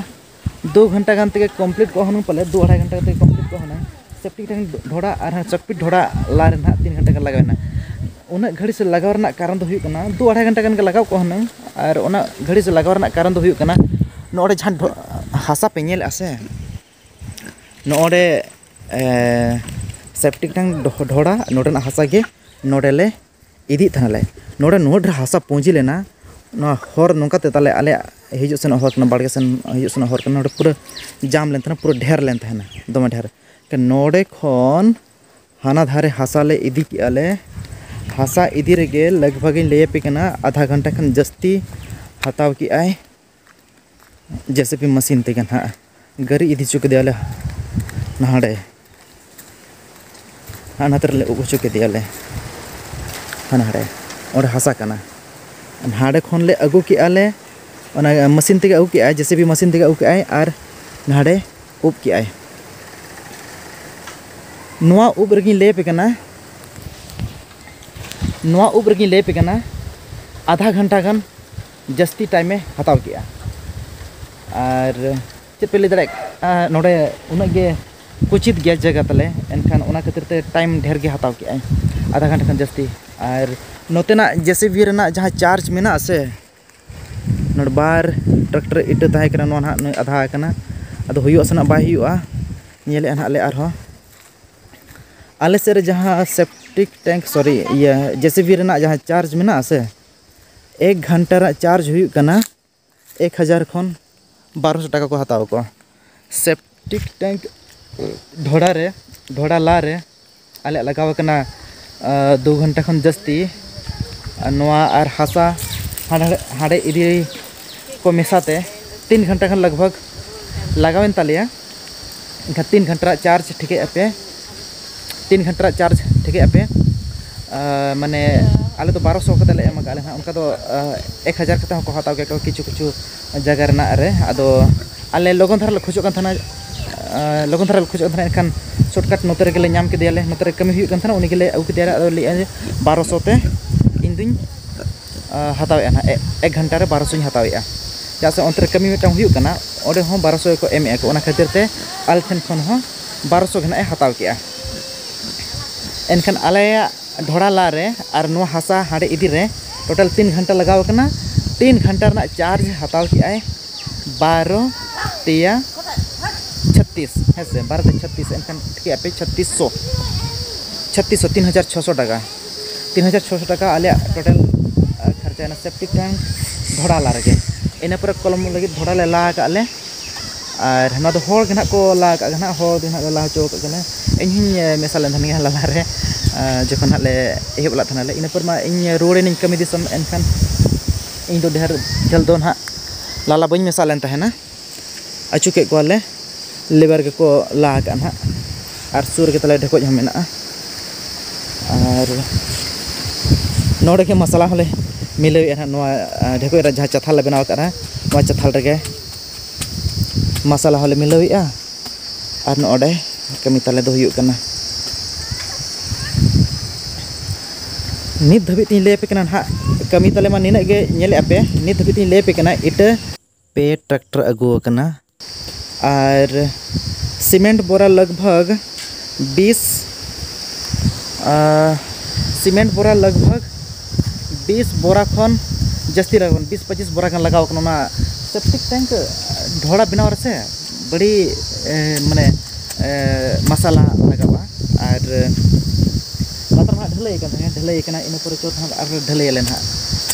ᱫᱩ ᱜᱷᱚᱱᱴᱟ ᱜᱟᱱ ᱛᱮᱜᱮ complete ᱠᱚᱜᱼᱟ ᱦᱩᱱᱟᱹᱝ ᱯᱟᱞᱮ, ᱫᱩ ᱟᱲᱟᱭ ᱜᱷᱚᱱᱴᱟ ᱛᱮᱜᱮ complete ᱠᱚᱜᱼᱟ ᱦᱩᱱᱟᱹᱝ᱾ Septic tank ᱰᱷᱚᱲᱟ ᱟᱨ ᱦᱟᱸᱜ ᱥᱚᱠ ᱯᱷᱤᱴ ᱰᱷᱚᱲᱟ ᱞᱟ ᱨᱮ ᱱᱟᱦᱟᱜ ᱛᱤᱱ ᱜᱷᱚᱱᱴᱟ ᱜᱟᱱ ᱞᱟᱜᱟᱣᱮᱱᱟ᱾ ᱩᱱᱟᱹᱜ ᱜᱷᱟᱹᱲᱤᱡ ᱥᱮ ᱞᱟᱜᱟᱣ ᱨᱮᱱᱟᱜ ᱠᱟᱨᱚᱱ ᱫᱚ ᱦᱩᱭᱩᱜ ᱠᱟᱱᱟ, ᱫᱩ ᱟᱲᱟᱭ ᱜᱷᱚᱱᱴᱟ ᱜᱟᱱ ᱜᱮ ᱞᱟᱜᱟᱣ ᱠᱚᱜᱼᱟ ᱦᱩᱱᱟᱹᱝ᱾ ᱟᱨ ᱚᱱᱟ ᱜᱷᱟᱹᱲᱤᱡ ᱥᱮ ᱞᱟᱜᱟᱣ ᱨᱮᱱᱟᱜ ᱠᱟᱨᱚᱱ ᱫᱚ ᱦᱩᱭᱩᱜ ᱠᱟᱱᱟ, ᱱᱚᱜᱼᱚᱭ ᱡᱟᱦᱟᱸ ᱰᱷᱚ-, ᱦᱟᱥᱟ ᱯᱮ ᱧᱮᱞᱮᱫᱼᱟ ᱥᱮ, ᱱᱚᱜᱼᱚᱸᱰᱮ, ᱮ, septic tank ᱰᱷᱚ-, ᱰᱷᱚᱲᱟ ᱱᱚᱰᱮᱱᱟᱜ ᱦᱟᱥᱟ ᱜᱮ ᱱᱚᱰᱮ ᱞᱮ ᱤᱫᱤᱭᱮᱫ ᱛᱟᱦᱮᱱᱟᱞᱮ᱾ ᱱᱚᱰᱮ ᱱᱩᱱᱟᱹᱜ ᱰᱷᱮᱨ ᱦᱟᱥᱟ ᱯᱩᱸᱡᱤ ᱞᱮᱱᱟ, ᱱᱚᱣᱟ ᱦᱚᱨ ᱱᱚᱝᱠᱟ ᱛᱮ ᱛᱟᱞᱮ ᱟᱞᱮᱭᱟᱜ ᱦᱤᱡᱩᱜ ᱥᱮᱱᱚᱜ ᱦᱚᱨ ᱠᱟᱱᱟ, ᱵᱟᱲᱜᱮ ᱥᱮᱱ ᱦᱤᱡᱩᱜ ᱥᱮᱱᱚᱜ ᱦᱚᱨ ᱠᱟᱱᱟ, ᱱᱚᱰᱮ ᱯᱩᱨᱟᱹ ᱡᱟᱢ ᱞᱮᱱ ᱛᱟᱦᱮᱱᱟ, ᱯᱩᱨᱟᱹ ᱰᱷᱮᱨ ᱞᱮᱱ ᱛᱟᱦᱮᱱᱟ, ᱫᱚᱢᱮ ᱰᱷᱮᱨ᱾ ᱱᱚᱰᱮ ᱠᱷᱚᱱ ᱦᱟᱱᱟ ᱫᱷᱟᱨᱮ ᱦᱟᱥᱟ ᱞᱮ ᱤᱫᱤ ᱠᱮᱜᱼᱟ ᱞᱮ᱾ ᱦᱟᱥᱟ ᱤᱫᱤ ᱨᱮᱜᱮ ᱞᱟᱜᱽ ᱵᱷᱟᱜᱽ ᱤᱧ ᱞᱟᱹᱭ ᱟᱯᱮ ᱠᱟᱱᱟ, ᱟᱫᱷᱟ ᱜᱷᱚᱱᱴᱟ ᱠᱷᱚᱱ ᱡᱟᱹᱥᱛᱤ ᱦᱟᱛᱟᱣ ᱠᱮᱜᱼᱟᱭ᱾ JCB machine ᱛᱮᱜᱮ ᱱᱟᱦᱟᱜ ᱜᱟᱹᱰᱤ ᱤᱫᱤ ᱦᱚᱪᱚ ᱠᱮᱫᱮᱭᱟᱞᱮ ᱱᱟᱦᱟᱰᱮ, ᱦᱟᱱᱟ ᱛᱮ ᱨᱮᱞᱮ ᱩᱵ ᱦᱚᱪᱚ ᱠᱮᱫᱮᱭᱟᱞᱮ ᱦᱟᱱᱟᱰᱮ᱾ ᱚᱸᱰᱮ ᱦᱟᱥᱟ ᱠᱟᱱᱟ᱾ ᱦᱟᱸᱰᱮ ᱠᱷᱚᱱ ᱞᱮ ᱟᱹᱜᱩ ᱠᱮᱜᱼᱟ ᱞᱮ, ᱚᱱᱟ ᱢᱮᱥᱤᱱ ᱛᱮᱜᱮ ᱟᱹᱜᱩ ᱠᱮᱜᱼᱟᱭ, ᱡᱮ ᱥᱤ ᱵᱤ ᱢᱮᱥᱤᱱ ᱛᱮᱜᱮ ᱟᱹᱜᱩ ᱠᱮᱜᱼᱟᱭ ᱟᱨ ᱱᱟᱰᱮ ᱩᱵ ᱠᱮᱜᱼᱟᱭ᱾ ᱱᱚᱣᱟ ᱩᱵ ᱨᱮᱜᱮᱧ ᱞᱟᱹᱭ ᱟᱯᱮ ᱠᱟᱱᱟ, ᱱᱚᱣᱟ ᱩᱵ ᱨᱮᱜᱮᱧ ᱞᱟᱹᱭ ᱟᱯᱮ ᱠᱟᱱᱟ, ᱟᱫᱷᱟ ᱜᱷᱚᱱᱴᱟ ᱜᱟᱱ ᱡᱟᱹᱥᱛᱤ ᱴᱟᱭᱤᱢᱮ ᱦᱟᱛᱟᱣ ᱠᱮᱜᱼᱟ᱾ ᱟᱨ ᱪᱮᱫ ᱯᱮ ᱞᱟᱹᱭ ᱫᱟᱲᱮᱭᱟᱜᱼᱟ, ᱱᱚᱰᱮ ᱩᱱᱟᱹᱜ ᱜᱮ ᱠᱩᱪᱤᱛ ᱜᱮᱭᱟ ᱡᱟᱭᱜᱟ ᱛᱟᱞᱮ, ᱮᱱᱠᱷᱟᱱ ᱚᱱᱟ ᱠᱷᱟᱹᱛᱤᱨ ᱛᱮ ᱴᱟᱭᱤᱢ ᱰᱷᱮᱨ ᱜᱮ ᱦᱟᱛᱟᱣ ᱠᱮᱜᱼᱟᱭ, ᱟᱫᱷᱟ ᱜᱷᱚᱱᱴᱟ ᱠᱷᱚᱱ ᱡᱟᱹᱥᱛᱤ᱾ ᱟᱨ ᱱᱚᱛᱮᱱᱟᱜ ᱡᱮ ᱥᱤ ᱵᱤ ᱨᱮᱱᱟᱜ ᱡᱟᱦᱟᱸ ᱪᱟᱨᱡᱽ ᱢᱮᱱᱟᱜᱼᱟ ᱥᱮ, ᱱᱚᱰᱮ ᱵᱟᱨ ᱴᱨᱟᱠᱴᱟᱨ ᱤᱴᱟᱹ ᱛᱟᱦᱮᱸ ᱠᱟᱱᱟ, ᱱᱚᱣᱟ ᱱᱟᱦᱟᱜ ᱱᱩᱭ ᱟᱫᱷᱟ ᱟᱠᱟᱱᱟ, ᱟᱫᱚ ᱦᱩᱭᱩᱜᱼᱟ ᱥᱮ ᱱᱟᱜ ᱵᱟᱭ ᱦᱩᱭᱩᱜᱼᱟ, ᱧᱮᱞᱮᱫᱼᱟ ᱱᱟᱦᱟᱜ ᱞᱮ ᱟᱨᱦᱚᱸ᱾ ᱟᱞᱮ ᱥᱮᱫ ᱨᱮ ᱡᱟᱦᱟᱸ ᱥᱮᱯᱴᱤᱠ ᱴᱮᱝᱠ, ᱥᱚᱨᱤ, ᱤᱭᱟᱹ, ᱡᱮ ᱥᱤ ᱵᱤ ᱨᱮᱱᱟᱜ ᱡᱟᱦᱟᱸ ᱪᱟᱨᱡᱽ ᱢᱮᱱᱟᱜᱼᱟ ᱥᱮ, ᱮᱠ ᱜᱷᱚᱱᱴᱟ ᱨᱮᱱᱟᱜ ᱪᱟᱨᱡᱽ ᱦᱩᱭᱩᱜ ᱠᱟᱱᱟ ᱮᱠ ᱦᱟᱡᱟᱨ ᱠᱷᱚᱱ ᱵᱟᱨᱚᱥᱚ ᱴᱟᱠᱟ ᱠᱚ ᱦᱟᱛᱟᱣ ᱟᱠᱚ᱾ ᱥᱮᱯᱴᱤᱠ ᱴᱮᱝᱠ ᱰᱷᱚᱲᱟ ᱨᱮ, ᱰᱷᱚᱲᱟ ᱞᱟ ᱨᱮ ᱟᱞᱮᱭᱟᱜ ᱞᱟᱜᱟᱣ ᱟᱠᱟᱱᱟ, ᱟ, ᱫᱩ ᱜᱷᱚᱱᱴᱟ ᱠᱷᱚᱱ ᱡᱟᱹᱥᱛᱤ᱾ ᱟᱨ ᱱᱚᱣᱟ ᱟᱨ ᱦᱟᱥᱟ ᱦᱟᱸᱰᱮ, ᱦᱟᱸᱰᱮ ᱤᱫᱤ ᱠᱚ ᱢᱮᱥᱟ ᱛᱮ ᱛᱤᱱ ᱜᱷᱚᱱᱴᱟ ᱠᱷᱚᱱ ᱞᱟᱜᱽ ᱵᱷᱟᱜᱽ ᱞᱟᱜᱟᱣᱮᱱ ᱛᱟᱞᱮᱭᱟ᱾ ᱮᱱᱠᱷᱟᱱ ᱛᱤᱱ ᱜᱷᱚᱱᱴᱟ ᱨᱮᱱᱟᱜ ᱪᱟᱨᱡᱽ ᱴᱷᱤᱠᱟᱹᱭᱮᱫᱼᱟ ᱯᱮ, ᱛᱤᱱ ᱜᱷᱚᱱᱴᱟ ᱨᱮᱱᱟᱜ ᱪᱟᱨᱡᱽ ᱴᱷᱤᱠᱟᱹᱭᱮᱫᱼᱟ ᱯᱮ᱾ ᱟ, ᱢᱟᱱᱮ ᱟᱞᱮ ᱫᱚ ᱵᱟᱨᱚᱥᱚ ᱠᱟᱛᱮ ᱞᱮ ᱮᱢ ᱟᱠᱟᱫ ᱞᱮ ᱦᱟᱸᱜ, ᱚᱱᱠᱟ ᱫᱚ, ᱟ, ᱮᱠ ᱦᱟᱡᱟᱨ ᱠᱟᱛᱮ ᱦᱚᱸᱠᱚ ᱦᱟᱛᱟᱣ ᱜᱮᱭᱟ ᱠᱚ ᱠᱤᱪᱷᱩ ᱠᱤᱪᱷᱩ ᱡᱟᱭᱜᱟ ᱨᱮᱱᱟᱜ ᱨᱮ᱾ ᱟᱫᱚ ᱟᱞᱮ ᱞᱚᱜᱚᱱ ᱫᱷᱟᱨᱟ ᱞᱮ ᱠᱷᱚᱡᱚᱜ ᱠᱟᱱ ᱛᱟᱦᱮᱱᱟ, ᱟ, ᱞᱚᱜᱚᱱ ᱫᱷᱟᱨᱟ ᱞᱮ ᱠᱷᱚᱡᱚᱜ ᱠᱟᱱ ᱛᱟᱦᱮᱱᱟ, ᱮᱱᱠᱷᱟᱱ ᱥᱚᱨᱴᱠᱟᱴ ᱱᱚᱛᱮ ᱨᱮᱜᱮ ᱞᱮ ᱧᱟᱢ ᱠᱮᱫᱮᱭᱟᱞᱮ, ᱱᱚᱛᱮ ᱨᱮ ᱠᱟᱹᱢᱤ ᱦᱩᱭᱩᱜ ᱠᱟᱱ ᱛᱟᱦᱮᱱᱟ, ᱩᱱᱤ ᱜᱮᱞᱮ ᱟᱹᱜᱩ ᱠᱮᱫᱮᱭᱟ ᱟᱨ ᱟᱫᱚ ᱞᱟᱹᱭᱮᱫᱼᱟ ᱡᱮ ᱵᱟᱨᱚᱥᱚ ᱛᱮ ᱤᱧ ᱫᱩᱧ, ᱟ, ᱦᱟᱛᱟᱣᱮᱫᱼᱟ ᱱᱟᱦᱟᱜ, ᱮ-, ᱮᱠ ᱜᱷᱚᱱᱴᱟ ᱨᱮ ᱵᱟᱨᱚᱥᱚᱧ ᱦᱟᱛᱟᱣᱮᱫᱼᱟ᱾ ᱪᱮᱫᱟᱜ ᱥᱮ ᱚᱱᱛᱮ ᱨᱮ ᱠᱟᱹᱢᱤ ᱢᱤᱫᱴᱟᱝ ᱦᱩᱭᱩᱜ ᱠᱟᱱᱟ, ᱚᱸᱰᱮ ᱦᱚᱸ ᱵᱟᱨᱚᱥᱚ ᱜᱮᱠᱚ ᱮᱢᱮᱫᱼᱟ ᱠᱚ, ᱚᱱᱟ ᱠᱷᱟᱹᱛᱤᱨ ᱛᱮ ᱟᱞᱮ ᱴᱷᱮᱱ ᱠᱷᱚᱱ ᱦᱚᱸ ᱵᱟᱨᱚᱥᱚ ᱜᱮ ᱱᱟᱦᱟᱜ ᱮ ᱦᱟᱛᱟᱣ ᱠᱮᱜᱼᱟ᱾ ᱮᱱᱠᱷᱟᱱ ᱟᱞᱮᱭᱟᱜ ᱰᱷᱚᱲᱟ ᱞᱟ ᱨᱮ ᱟᱨ ᱱᱚᱣᱟ ᱦᱟᱥᱟ ᱦᱟᱸᱰᱮ ᱤᱫᱤ ᱨᱮ ᱴᱳᱴᱟᱞ ᱛᱤᱱ ᱜᱷᱚᱱᱴᱟ ᱞᱟᱜᱟᱣ ᱟᱠᱟᱱᱟ᱾ ᱛᱤᱱ ᱜᱷᱚᱱᱴᱟ ᱨᱮᱱᱟᱜ ᱪᱟᱨᱡᱽ ᱦᱟᱛᱟᱣ ᱠᱮᱜᱼᱟᱭ ᱵᱟᱨᱚ ᱛᱮᱭᱟ ᱪᱷᱟᱛᱤᱥ, ᱦᱮᱸ ᱥᱮ, ᱵᱟᱨᱚ ᱛᱮᱭᱟ ᱪᱷᱟᱛᱤᱥ, ᱮᱱᱠᱷᱟᱱ ᱴᱷᱤᱠᱟᱹᱭᱮᱫᱼᱟ ᱯᱮ ᱪᱷᱟᱛᱤᱥ ᱥᱚ, ᱪᱷᱟᱛᱤᱥ ᱥᱚ, ᱛᱤᱱ ᱦᱟᱡᱟᱨ ᱪᱷᱚᱥᱚ ᱴᱟᱠᱟ, ᱛᱤᱱ ᱦᱟᱡᱟᱨ ᱪᱷᱚᱥᱚ ᱴᱟᱠᱟ ᱟᱞᱮᱭᱟᱜ ᱴᱳᱴᱟᱞ, ᱟ, ᱠᱷᱚᱨᱪᱟᱭᱮᱱᱟ ᱥᱮᱯᱴᱤᱠ ᱴᱮᱝᱠ ᱰᱷᱚᱲᱟ ᱞᱟ ᱨᱮᱜᱮ᱾ ᱤᱱᱟᱹ ᱯᱚᱨᱮ ᱠᱚᱞᱚᱢ ᱞᱟᱹᱜᱤᱫ ᱰᱷᱚᱲᱟ ᱞᱮ ᱞᱟ ᱟᱠᱟᱫ ᱞᱮ, ᱟᱨ ᱱᱚᱣᱟ ᱫᱚ ᱦᱚᱲ ᱜᱮ ᱱᱟᱦᱟᱜ ᱠᱚ ᱞᱟ ᱟᱠᱟᱫ ᱠᱟᱱᱟ, ᱦᱚᱲ ᱜᱮ ᱱᱟᱦᱟᱜ ᱞᱮ ᱞᱟ ᱦᱚᱪᱚ ᱟᱠᱟᱫ ᱠᱟᱱᱟ᱾ ᱤᱧ ᱦᱚᱸᱧ ᱢᱮᱥᱟ ᱞᱮᱱ ᱛᱟᱦᱮᱱ ᱜᱮᱭᱟ ᱞᱟᱞᱟ ᱨᱮ, ᱟ, ᱡᱚᱠᱷᱚᱱ ᱦᱟᱸᱜ ᱞᱮ ᱮᱦᱚᱵ ᱞᱮᱫ ᱛᱟᱦᱮᱱᱟᱞᱮ᱾ ᱤᱱᱟᱹ ᱯᱚᱨ ᱢᱟ ᱤᱧ ᱨᱩᱣᱟᱹᱲᱮᱱᱟᱹᱧ ᱠᱟᱹᱢᱤ ᱫᱤᱥᱚᱢ, ᱮᱱᱠᱷᱟᱱ ᱤᱧ ᱫᱚ ᱰᱷᱮᱨ ᱡᱷᱟᱹᱞ ᱫᱚ ᱱᱟᱦᱟᱜ ᱞᱟᱞᱟ ᱵᱟᱹᱧ ᱢᱮᱥᱟ ᱞᱮᱱ ᱛᱟᱦᱮᱱᱟ᱾ ᱟᱹᱪᱩ ᱠᱮᱫ ᱠᱚᱣᱟᱞᱮ, ᱞᱮᱵᱟᱨ ᱜᱮᱠᱚ ᱞᱟ ᱟᱠᱟᱫᱼᱟ ᱱᱟᱦᱟᱜ, ᱟᱨ ᱥᱩᱨ ᱨᱮᱜᱮ ᱛᱟᱞᱮ ᱰᱷᱮᱠᱚᱡ ᱦᱚᱸ ᱢᱮᱱᱟᱜᱼᱟ᱾ ᱟᱨ ᱱᱚᱰᱮ ᱜᱮ ᱢᱟᱥᱟᱞᱟ ᱦᱚᱸᱞᱮ ᱢᱤᱞᱟᱹᱣᱮᱫᱼᱟ ᱱᱟᱦᱟᱜ᱾ ᱱᱚᱣᱟ ᱰᱷᱮᱠᱚᱡ ᱨᱮ ᱡᱟᱦᱟᱸ ᱪᱟᱛᱷᱟᱞ ᱞᱮ ᱵᱮᱱᱟᱣ ᱟᱠᱟᱫᱼᱟ, ᱱᱚᱣᱟ ᱪᱟᱛᱷᱟᱞ ᱨᱮᱜᱮ ᱢᱟᱥᱟᱞᱟ ᱦᱚᱸᱞᱮ ᱢᱤᱞᱟᱹᱣᱮᱫᱼᱟ᱾ ᱟᱨ ᱱᱚᱰᱮ ᱠᱟᱹᱢᱤ ᱛᱟᱞᱮ ᱫᱚ ᱦᱩᱭᱩᱜ ᱠᱟᱱᱟ᱾ ᱱᱤᱛ ᱫᱷᱟᱹᱵᱤᱡ ᱛᱤᱧ ᱞᱟᱹᱭ ᱟᱯᱮ ᱠᱟᱱᱟ ᱱᱟᱦᱟᱜ, ᱠᱟᱹᱢᱤ ᱛᱟᱞᱮ ᱢᱟ ᱱᱤᱱᱟᱹᱜ ᱜᱮ ᱧᱮᱞᱮᱫ ᱟᱯᱮ᱾ ᱱᱤᱛ ᱫᱷᱟᱹᱵᱤᱡ ᱛᱤᱧ ᱞᱟᱹᱭ ᱟᱯᱮ ᱠᱟᱱᱟ, ᱤᱴᱟᱹ ᱯᱮ ᱴᱨᱟᱠᱴᱟᱨ ᱟᱹᱜᱩ ᱟᱠᱟᱱᱟ᱾ ᱟᱨ ᱥᱤᱢᱮᱱᱴ ᱵᱚᱨᱟ ᱞᱟᱜᱽ ᱵᱷᱟᱜᱽ ᱵᱤᱥ, ᱟᱨ ᱥᱤᱢᱮᱱᱴ ᱵᱚᱨᱟ ᱞᱟᱜᱽ ᱵᱷᱟᱜᱽ ᱵᱤᱥ ᱵᱚᱨᱟ ᱠᱷᱚᱱ ᱡᱟᱹᱥᱛᱤ ᱞᱟᱜᱟᱣ ᱠᱟᱱᱟ, ᱵᱤᱥ ᱯᱚᱸᱪᱤᱥ ᱵᱚᱨᱟ ᱜᱟᱱ ᱞᱟᱜᱟᱣ ᱠᱟᱱᱟ᱾ ᱚᱱᱟ septic tank ᱰᱷᱚᱲᱟ ᱵᱮᱱᱟᱣ ᱨᱮᱥᱮ ᱵᱟᱹᱲᱤ, ᱮ, ᱢᱟᱱᱮ, ᱮ, ᱢᱟᱥᱟᱞᱟ ᱞᱟᱜᱟᱣᱟ᱾ ᱟᱨ ᱞᱟᱛᱟᱨ ᱢᱟ ᱦᱟᱸᱜ ᱰᱷᱟᱹᱞᱟᱹᱭ ᱟᱠᱟᱱ ᱛᱟᱦᱮᱸᱫ, ᱰᱷᱟᱹᱞᱟᱹᱭ ᱟᱠᱟᱱᱟ, ᱤᱱᱟᱹ ᱯᱚᱨᱮ ᱪᱚᱴ ᱦᱟᱸᱜ ᱟᱨ ᱰᱷᱟᱹᱞᱟᱹᱭ ᱟᱞᱮ ᱱᱟᱦᱟᱜ᱾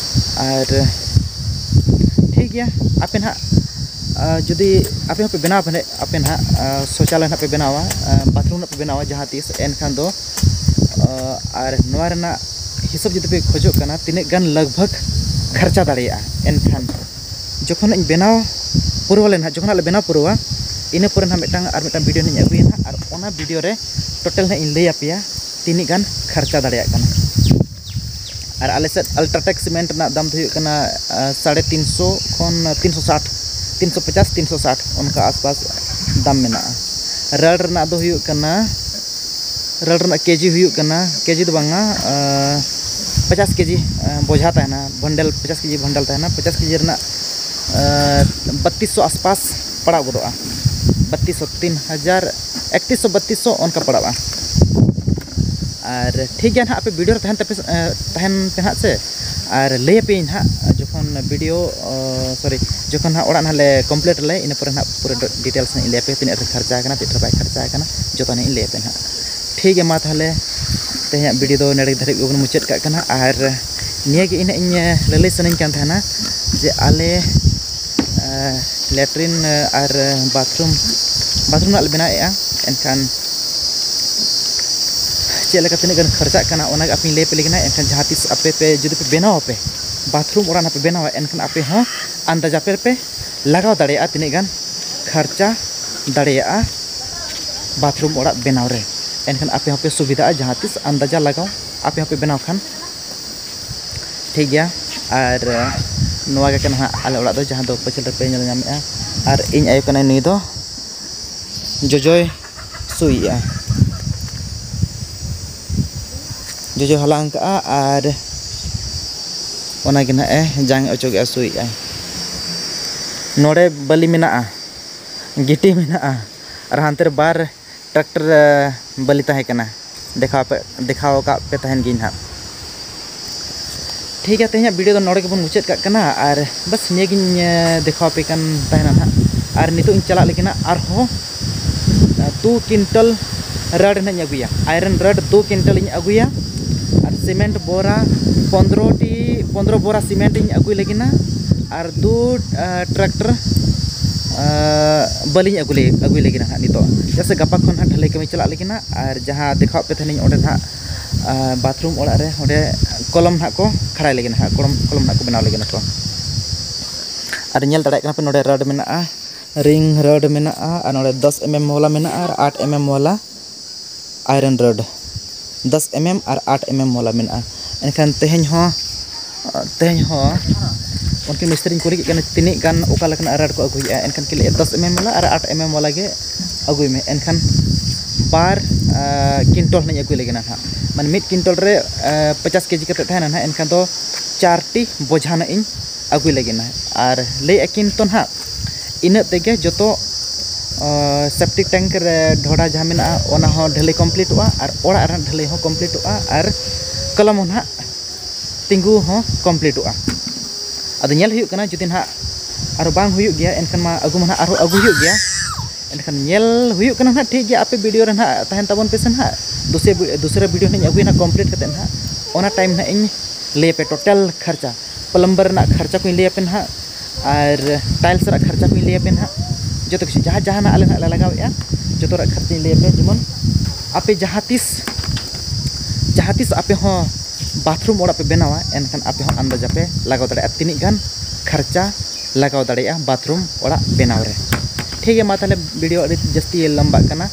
ᱟᱨ ᱴᱷᱤᱠ ᱜᱮᱭᱟ, ᱟᱯᱮ ᱱᱟᱦᱟᱜ, ᱟ, ᱡᱩᱫᱤ ᱟᱯᱮ ᱦᱚᱸᱯᱮ ᱵᱮᱱᱟᱣᱟ, ᱯᱮ ᱱᱟᱦᱟᱜ, ᱟᱯᱮ ᱱᱟᱦᱟᱜ, ᱟ, ᱥᱳᱪᱟᱞᱚᱭ ᱱᱟᱦᱟᱜ ᱯᱮ ᱵᱮᱱᱟᱣᱟ, ᱟ, bathroom ᱱᱟᱦᱟᱜ ᱯᱮ ᱵᱮᱱᱟᱣᱟ ᱡᱟᱦᱟᱸ ᱛᱤᱥ, ᱮᱱᱠᱷᱟᱱ ᱫᱚ, ᱟ, ᱟᱨ ᱱᱚᱣᱟ ᱨᱮᱱᱟᱜ ᱦᱤᱥᱟᱹᱵ ᱡᱩᱫᱤ ᱯᱮ ᱠᱷᱚᱡᱚᱜ ᱠᱟᱱᱟ, ᱛᱤᱱᱟᱹᱜ ᱜᱟᱱ ᱞᱟᱜᱽ ᱵᱷᱟᱜᱽ ᱠᱷᱟᱨᱪᱟ ᱫᱟᱲᱮᱭᱟᱜᱼᱟ, ᱮᱱᱠᱷᱟᱱ ᱡᱚᱠᱷᱚᱱ ᱤᱧ ᱵᱮᱱᱟᱣ ᱯᱩᱨᱟᱹᱣ ᱟᱞᱮ ᱱᱟᱦᱟᱜ, ᱡᱚᱠᱷᱚᱱ ᱦᱟᱸᱜ ᱞᱮ ᱵᱮᱱᱟᱣ ᱯᱩᱨᱟᱹᱣᱟ, ᱤᱱᱟᱹ ᱯᱚᱨᱮ ᱱᱟᱦᱟᱜ ᱢᱤᱫᱴᱟᱝ, ᱟᱨ ᱢᱤᱫᱴᱟᱝ video ᱱᱟᱦᱟᱜ ᱤᱧ ᱟᱹᱜᱩᱭᱟ ᱱᱟᱦᱟᱜ, ᱟᱨ ᱚᱱᱟ video ᱨᱮ total ᱱᱟᱦᱟᱜ ᱤᱧ ᱞᱟᱹᱭ ᱟᱯᱮᱭᱟ ᱛᱤᱱᱟᱹᱜ ᱜᱟᱱ ᱠᱷᱟᱨᱪᱟ ᱫᱟᱲᱮᱭᱟᱜ ᱠᱟᱱᱟ᱾ ᱟᱨ ᱟᱞᱮ ᱥᱮᱫ Ultratech cement ᱨᱮᱱᱟᱜ ᱫᱟᱢ ᱫᱚ ᱦᱩᱭᱩᱜ ᱠᱟᱱᱟ, ᱟ, ᱥᱟᱲᱮ ᱛᱤᱱ ᱥᱚ ᱠᱷᱚᱱ ᱛᱤᱱ ᱥᱚ ᱥᱟᱴ, ᱛᱤᱱ ᱥᱚ ᱯᱚᱪᱟᱥ, ᱛᱤᱱ ᱥᱚ ᱥᱟᱴ, ᱚᱱᱠᱟ ᱟᱥᱯᱟᱥ ᱫᱟᱢ ᱢᱮᱱᱟᱜᱼᱟ᱾ ᱨᱟᱲ ᱨᱮᱱᱟᱜ ᱫᱚ ᱦᱩᱭᱩᱜ ᱠᱟᱱᱟ, ᱨᱟᱲ ᱨᱮᱱᱟᱜ KG ᱦᱩᱭᱩᱜ ᱠᱟᱱᱟ, KG ᱫᱚ ᱵᱟᱝᱟ, ᱟ, ᱯᱚᱪᱟᱥ KG, ᱟ, ᱵᱚᱡᱷᱟ ᱛᱟᱦᱮᱱᱟ, bundle, ᱯᱚᱪᱟᱥ KG bundle ᱛᱟᱦᱮᱱᱟ, ᱯᱚᱪᱟᱥ KG ᱨᱮᱱᱟᱜ, ᱟ, ᱵᱟᱛᱤᱥ ᱥᱚ ᱟᱥᱯᱟᱥ ᱯᱟᱲᱟᱣ ᱜᱚᱫᱚᱜᱼᱟ᱾ ᱵᱟᱛᱤᱥ ᱥᱚ, ᱛᱤᱱ ᱦᱟᱡᱟᱨ, ᱮᱠᱛᱤᱥ ᱥᱚ, ᱵᱟᱛᱤᱥ ᱥᱚ ᱚᱱᱠᱟ ᱯᱟᱲᱟᱜᱼᱟ᱾ ᱟᱨ ᱴᱷᱤᱠ ᱜᱮᱭᱟ ᱱᱟᱦᱟᱜ, ᱟᱯᱮ video ᱨᱮ ᱛᱟᱦᱮᱱ ᱛᱟᱯᱮ, ᱮ, ᱛᱟᱦᱮᱱ ᱯᱮ ᱱᱟᱦᱟᱜ ᱥᱮ, ᱟᱨ ᱞᱟᱹᱭ ᱟᱯᱮᱭᱟᱹᱧ ᱱᱟᱦᱟᱜ ᱡᱚᱠᱷᱚᱱ video, ᱚ, sorry, ᱡᱚᱠᱷᱚᱱ ᱱᱟᱦᱟᱜ ᱚᱲᱟᱜ ᱱᱟᱦᱟᱜ ᱞᱮ complete ᱟᱞᱮ, ᱤᱱᱟᱹ ᱯᱚᱨᱮ ᱱᱟᱦᱟᱜ ᱯᱩᱨᱟᱹ details ᱱᱟᱦᱟᱜ ᱤᱧ ᱞᱟᱹᱭ ᱟᱯᱮᱭᱟ, ᱛᱤᱱᱟᱹᱜ ᱨᱮ ᱠᱷᱚᱨᱪᱟ ᱟᱠᱟᱱᱟ, ᱛᱤᱱᱟᱹᱜ ᱨᱮ ᱵᱟᱭ ᱠᱷᱚᱨᱪᱟ ᱟᱠᱟᱱᱟ, ᱡᱚᱛᱚ ᱱᱟᱦᱟᱜ ᱤᱧ ᱞᱟᱹᱭ ᱟᱯᱮᱭᱟ ᱱᱟᱦᱟᱜ᱾ ᱴᱷᱤᱠ ᱜᱮᱭᱟ, ᱢᱟ ᱛᱟᱦᱚᱞᱮ ᱛᱮᱦᱮᱧᱟᱜ video ᱫᱚ ᱱᱚᱰᱮ ᱫᱷᱟᱹᱨᱤᱡ ᱜᱮᱵᱚᱱ ᱢᱩᱪᱟᱹᱫ ᱠᱟᱜ ᱠᱟᱱᱟ᱾ ᱟᱨ ᱱᱤᱭᱟᱹ ᱜᱮ ᱤᱧ ᱱᱟᱦᱟᱜ ᱤᱧ ᱞᱟᱹᱞᱟᱹᱭ ᱥᱟᱱᱟᱧ ᱠᱟᱱ ᱛᱟᱦᱮᱱᱟ ᱡᱮ ᱟᱞᱮ ᱮᱸ, latrine, ᱮᱸ, ᱟᱨ, ᱮᱸ, bathroom, bathroom ᱨᱮᱱᱟᱜ ᱞᱮ ᱵᱮᱱᱟᱣᱮᱫᱼᱟ, ᱮᱱᱠᱷᱟᱱ ᱪᱮᱫ ᱞᱮᱠᱟ ᱛᱤᱱᱟᱹᱜ ᱜᱟᱱ ᱠᱷᱚᱨᱪᱟᱜ ᱠᱟᱱᱟ, ᱚᱱᱟ ᱜᱮ ᱟᱯᱮᱧ ᱞᱟᱹᱭ ᱟᱯᱮ ᱞᱟᱹᱜᱤᱫ ᱱᱟᱦᱟᱜ᱾ ᱮᱱᱠᱷᱟᱱ ᱡᱟᱦᱟᱸ ᱛᱤᱥ ᱟᱯᱮ ᱯᱮ, ᱡᱩᱫᱤ ᱯᱮ ᱵᱮᱱᱟᱣ ᱟᱯᱮ, bathroom ᱚᱲᱟᱜ ᱱᱟᱦᱟᱜ ᱯᱮ ᱵᱮᱱᱟᱣᱟ, ᱮᱱᱠᱷᱟᱱ ᱟᱯᱮ ᱦᱚᱸ ᱟᱱᱫᱟᱡᱟ ᱯᱮ, ᱯᱮ ᱞᱟᱜᱟᱣ ᱫᱟᱲᱮᱭᱟᱜᱼᱟ ᱛᱤᱱᱟᱹᱜ ᱜᱟᱱ ᱠᱷᱚᱨᱪᱟ ᱫᱟᱲᱮᱭᱟᱜᱼᱟ bathroom ᱚᱲᱟᱜ ᱵᱮᱱᱟᱣ ᱨᱮ᱾ ᱮᱱᱠᱷᱟᱱ ᱟᱯᱮ ᱦᱚᱸᱯᱮ ᱥᱩᱵᱤᱫᱷᱟᱜᱼᱟ, ᱡᱟᱦᱟᱸ ᱛᱤᱥ ᱟᱱᱫᱟᱡᱟ ᱞᱟᱜᱟᱣ ᱟᱯᱮ ᱦᱚᱸᱯᱮ ᱵᱮᱱᱟᱣ ᱠᱷᱟᱱ᱾ ᱴᱷᱤᱠ ᱜᱮᱭᱟ᱾ ᱟᱨ ᱱᱚᱣᱟ ᱜᱮ ᱠᱟᱱᱟ ᱦᱟᱸᱜ ᱟᱞᱮ ᱚᱲᱟᱜ ᱫᱚ, ᱡᱟᱦᱟᱸ ᱫᱚ ᱯᱟᱹᱪᱷᱞᱟᱹ ᱨᱮᱯᱮ ᱧᱮᱞ ᱧᱟᱢᱮᱫᱼᱟ᱾ ᱟᱨ ᱤᱧ ᱟᱭᱳ ᱠᱟᱱᱟᱭ, ᱱᱩᱭ ᱫᱚ ᱡᱚᱡᱚᱭ ᱥᱩᱭᱮᱫᱼᱟ᱾ ᱡᱚᱡᱚ ᱦᱟᱞᱟᱝ ᱠᱟᱜᱼᱟ ᱟᱨ ᱚᱱᱟ ᱜᱮ ᱱᱟᱦᱟᱜ ᱮ ᱡᱟᱝ ᱚᱪᱚᱜᱮᱜᱼᱟ, ᱥᱩᱭᱮᱫᱼᱟᱭ᱾ ᱱᱚᱰᱮ ᱵᱟᱹᱞᱤ ᱢᱮᱱᱟᱜᱼᱟ, ᱜᱤᱴᱤ ᱢᱮᱱᱟᱜᱼᱟ, ᱟᱨ ᱦᱟᱱᱛᱮ ᱨᱮ ᱵᱟᱨ ᱴᱨᱟᱠᱴᱟᱨ, ᱮ, ᱵᱟᱹᱞᱤ ᱛᱟᱦᱮᱸ ᱠᱟᱱᱟ, ᱫᱮᱠᱷᱟᱣ ᱯᱮ, ᱫᱮᱠᱷᱟᱣ ᱟᱠᱟᱫ ᱯᱮ ᱛᱟᱦᱮᱱ ᱜᱤᱧ ᱱᱟᱦᱟᱜ᱾ ᱴᱷᱤᱠ ᱜᱮᱭᱟ, ᱛᱮᱦᱮᱧᱟᱜ ᱵᱷᱤᱰᱤᱭᱳ ᱫᱚ ᱱᱚᱰᱮ ᱜᱮᱵᱚᱱ ᱢᱩᱪᱟᱹᱫ ᱠᱟᱜ ᱠᱟᱱᱟ᱾ ᱟᱨ ᱵᱟᱥ ᱱᱤᱭᱟᱹ ᱜᱤᱧ, ᱮ, ᱫᱮᱠᱷᱟᱣ ᱟᱯᱮ ᱠᱟᱱ ᱛᱟᱦᱮᱱᱟ ᱱᱟᱦᱟᱜ᱾ ᱟᱨ ᱱᱤᱛᱚᱜ ᱤᱧ ᱪᱟᱞᱟᱜ ᱞᱟᱹᱜᱤᱫ ᱱᱟᱦᱟᱜ ᱟᱨᱦᱚᱸ, ᱮ, ᱫᱩ ᱠᱤᱱᱴᱟᱞ ᱨᱟᱰ ᱱᱟᱦᱟᱜ ᱤᱧ ᱟᱹᱜᱩᱭᱟ, ᱟᱭᱨᱚᱱ ᱨᱟᱰ ᱫᱩ ᱠᱤᱱᱴᱟᱞ ᱤᱧ ᱟᱹᱜᱩᱭᱟ᱾ ᱟᱨ ᱥᱤᱢᱮᱱᱴ ᱵᱳᱨᱟ ᱯᱚᱱᱫᱽᱨᱚ ᱴᱤ, ᱯᱚᱱᱫᱽᱨᱚ ᱵᱳᱨᱟ ᱥᱤᱢᱮᱱᱴ ᱤᱧ ᱟᱹᱜᱩᱭ ᱞᱟᱹᱜᱤᱫ ᱱᱟ᱾ ᱟᱨ ᱫᱩ, ᱮ, ᱴᱨᱟᱠᱴᱟᱨ, ᱮ, ᱵᱟᱹᱞᱤᱧ ᱟᱹᱜᱩ ᱞᱟᱹᱜᱤᱫ, ᱟᱹᱜᱩᱭ ᱞᱟᱹᱜᱤᱫ ᱱᱟᱦᱟᱜ ᱱᱤᱛᱚᱜ, ᱪᱮᱫᱟᱜ ᱥᱮ ᱜᱟᱯᱟ ᱠᱷᱚᱱ ᱱᱟᱦᱟᱜ ᱰᱷᱟᱹᱞᱟᱹᱭ ᱠᱟᱹᱢᱤ ᱪᱟᱞᱟᱜ ᱞᱟᱹᱜᱤᱫ ᱱᱟᱦᱟᱜ᱾ ᱟᱨ ᱡᱟᱦᱟᱸ ᱫᱮᱠᱷᱟᱣᱟᱫ ᱯᱮ ᱛᱟᱦᱮᱱᱤᱧ ᱚᱸᱰᱮ ᱱᱟᱦᱟᱜ, ᱮ, ᱵᱟᱛᱷᱨᱩᱢ ᱚᱲᱟᱜ ᱨᱮ, ᱚᱸᱰᱮ ᱠᱚᱞᱚᱢ ᱱᱟᱦᱟᱜ ᱠᱚ ᱠᱷᱟᱲᱟᱭ ᱞᱟᱹᱜᱤᱫ ᱱᱟᱦᱟᱜ, ᱠᱚᱞᱚᱢ, ᱠᱚᱞᱚᱢ ᱱᱟᱦᱟᱜ ᱠᱚ ᱵᱮᱱᱟᱣ ᱞᱟᱹᱜᱤᱫ ᱱᱟᱠᱚ᱾ ᱟᱨ ᱧᱮᱞ ᱫᱟᱲᱮᱭᱟᱜ ᱠᱟᱱᱟ ᱯᱮ, ᱱᱚᱰᱮ ᱨᱟᱰ ᱢᱮᱱᱟᱜᱼᱟ, ᱨᱤᱝ ᱨᱟᱰ ᱢᱮᱱᱟᱜᱼᱟ, ᱟᱨ ᱱᱚᱰᱮ ᱫᱚᱥ ᱮᱢ ᱮᱢ ᱵᱟᱞᱟ ᱢᱮᱱᱟᱜᱼᱟ, ᱟᱨ ᱟᱴ ᱮᱢ ᱮᱢ ᱵᱟᱞᱟ ᱟᱭᱨᱚᱱ ᱨᱚᱰ ᱫᱚᱥ ᱮᱢ ᱮᱢ ᱟᱨ ᱟᱴ ᱮᱢ ᱮᱢ ᱵᱟᱞᱟ ᱢᱮᱱᱟᱜᱼᱟ᱾ ᱮᱱᱠᱷᱟᱱ ᱛᱮᱦᱮᱧ ᱦᱚᱸ, ᱛᱮᱦᱮᱧ ᱦᱚᱸ ᱩᱱᱠᱤᱱ ᱢᱤᱥᱛᱨᱤᱧ ᱠᱩᱞᱤ ᱠᱮᱫ ᱠᱤᱱᱟ, ᱛᱤᱱᱟᱹᱜ ᱜᱟᱱ ᱚᱠᱟ ᱞᱮᱠᱟᱱᱟᱜ ᱨᱚᱰ ᱠᱚ ᱟᱹᱜᱩᱭᱮᱫᱼᱟ᱾ ᱮᱱᱠᱷᱟᱱ ᱠᱤᱱ ᱞᱟᱹᱭᱮᱫᱼᱟ, ᱫᱚᱥ ᱮᱢ ᱮᱢ ᱵᱟᱞᱟ ᱟᱨ ᱟᱴ ᱮᱢ ᱮᱢ ᱵᱟᱞᱟ ᱜᱮ ᱟᱹᱜᱩᱭ ᱢᱮ᱾ ᱮᱱᱠᱷᱟᱱ ᱵᱟᱨ, ᱟ, ᱠᱤᱱᱴᱚᱞ ᱦᱚᱸᱧ ᱟᱹᱜᱩᱭ ᱞᱟᱹᱜᱤᱫ ᱱᱟᱦᱟᱜ, ᱢᱟᱱᱮ ᱢᱤᱫ ᱠᱤᱱᱴᱚᱞ ᱨᱮ, ᱟ, ᱯᱚᱪᱟᱥ ᱠᱮᱡᱤ ᱠᱟᱛᱮᱫ ᱛᱟᱦᱮᱱᱟ ᱱᱟᱦᱟᱜ᱾ ᱮᱱᱠᱷᱟᱱ ᱫᱚ ᱪᱟᱨ ᱴᱤ ᱵᱚᱡᱷᱟ ᱱᱟᱦᱟᱜ ᱤᱧ ᱟᱹᱜᱩᱭ ᱞᱟᱹᱜᱤᱫ ᱱᱟᱦᱟᱜ᱾ ᱟᱨ ᱞᱟᱹᱭᱮᱫᱼᱟ ᱠᱤᱱ ᱛᱚ ᱱᱟᱦᱟᱜ, ᱤᱱᱟᱹᱜ ᱛᱮᱜᱮ ᱡᱚᱛᱚ, ᱟ, ᱥᱮᱯᱴᱤᱠ ᱴᱮᱝᱠ ᱨᱮ ᱰᱷᱚᱰᱟ ᱡᱟᱦᱟᱸ ᱢᱮᱱᱟᱜᱼᱟ, ᱚᱱᱟ ᱦᱚᱸ ᱰᱷᱟᱹᱞᱟᱹᱭ ᱠᱚᱢᱯᱞᱤᱴᱚᱜᱼᱟ ᱟᱨ ᱚᱲᱟᱜ ᱨᱮᱱᱟᱜ ᱰᱷᱟᱹᱞᱟᱹᱭ ᱦᱚᱸ ᱠᱚᱢᱯᱞᱤᱴᱚᱜᱼᱟ ᱟᱨ ᱠᱚᱞᱚᱢ ᱦᱚᱸ ᱱᱟᱦᱟᱜ ᱛᱤᱸᱜᱩ ᱦᱚᱸ ᱠᱚᱢᱯᱞᱤᱴᱚᱜᱼᱟ᱾ ᱟᱫᱚ ᱧᱮᱞ ᱦᱩᱭᱩᱜ ᱠᱟᱱᱟ, ᱡᱩᱫᱤ ᱱᱟᱦᱟᱜ ᱟᱨᱚ ᱵᱟᱝ ᱦᱩᱭᱩᱜ ᱜᱮᱭᱟ, ᱮᱱᱠᱷᱟᱱ ᱢᱟ ᱟᱹᱜᱩ ᱢᱟ ᱱᱟᱦᱟᱜ ᱟᱨᱦᱚᱸ ᱟᱹᱜᱩ ᱦᱩᱭᱩᱜ ᱜᱮᱭᱟ᱾ ᱮᱱᱠᱷᱟᱱ ᱧᱮᱞ ᱦᱩᱭᱩᱜ ᱠᱟᱱᱟ ᱱᱟᱦᱟᱜ, ᱴᱷᱤᱠ ᱜᱮᱭᱟ, ᱟᱯᱮ ᱵᱷᱤᱰᱤᱭᱳ ᱨᱮ ᱱᱟᱦᱟᱜ ᱛᱟᱦᱮᱱ ᱛᱟᱵᱚᱱ ᱯᱮᱥᱮ ᱱᱟᱦᱟᱜ, ᱫᱩᱥᱨᱟᱹ ᱵᱷᱤ-, ᱫᱩᱥᱨᱟᱹ ᱵᱷᱤᱰᱤᱭᱳ ᱱᱟᱦᱟᱜ ᱤᱧ ᱟᱹᱜᱩᱭᱟ ᱱᱟᱦᱟᱜ ᱠᱚᱢᱯᱞᱤᱴ ᱠᱟᱛᱮᱫ ᱱᱟᱦᱟᱜ, ᱚᱱᱟ ᱴᱟᱭᱤᱢ ᱱᱟᱦᱟᱜ ᱤᱧ ᱞᱟᱹᱭ ᱟᱯᱮ ᱴᱳᱴᱟᱞ ᱠᱷᱚᱨᱪᱟ, ᱯᱞᱟᱢᱵᱟᱨ ᱨᱮᱱᱟᱜ ᱠᱷᱚᱨᱪᱟ ᱠᱚᱧ ᱞᱟᱹᱭ ᱟᱯᱮ ᱱᱟᱦᱟᱜ, ᱟᱨ ᱴᱟᱭᱤᱞᱥ ᱨᱮᱱᱟᱜ ᱠᱷᱚᱨᱪᱟ ᱠᱚᱧ ᱞᱟᱹᱭ ᱟᱯᱮ ᱱᱟᱦᱟᱜ, ᱡᱚᱛᱚ ᱠᱤᱪᱷᱩ ᱡᱟᱦᱟᱸ ᱡᱟᱦᱟᱱᱟᱜ ᱟᱞᱮ ᱱᱟᱦᱟᱜ ᱞᱮ ᱞᱟᱜᱟᱣᱮᱫᱼᱟ, ᱡᱚᱛᱚ ᱨᱮᱱᱟᱜ ᱠᱷᱚᱨᱪᱟᱧ ᱞᱟᱹᱭ ᱟᱯᱮ᱾ ᱡᱮᱢᱚᱱ ᱟᱯᱮ ᱡᱟᱦᱟᱸ ᱛᱤᱥ, ᱡᱟᱦᱟᱸ ᱛᱤᱥ ᱟᱯᱮ ᱦᱚᱸ ᱵᱟᱛᱷᱨᱩᱢ ᱚᱲᱟᱜ ᱯᱮ ᱵᱮᱱᱟᱣᱟ, ᱮᱱᱠᱷᱟᱱ ᱟᱯᱮ ᱦᱚᱸ ᱟᱱᱫᱟᱡᱟ ᱯᱮ ᱞᱟᱜᱟᱣ ᱫᱟᱲᱮᱭᱟᱜᱼᱟ ᱛᱤᱱᱟᱹᱜ ᱜᱟᱱ ᱠᱷᱚᱨᱪᱟ ᱞᱟᱜᱟᱣ ᱫᱟᱲᱮᱭᱟᱜᱼᱟ ᱵᱟᱛᱷᱨᱩᱢ ᱚᱲᱟᱜ ᱵᱮᱱᱟᱣ ᱨᱮ᱾ ᱴᱷᱤᱠ ᱜᱮᱭᱟ, ᱢᱟ ᱛᱟᱦᱚᱞᱮ video ᱟᱹᱰᱤ ᱡᱟᱹᱥᱛᱤ ᱞᱟᱢᱵᱟᱜ ᱠᱟᱱᱟ᱾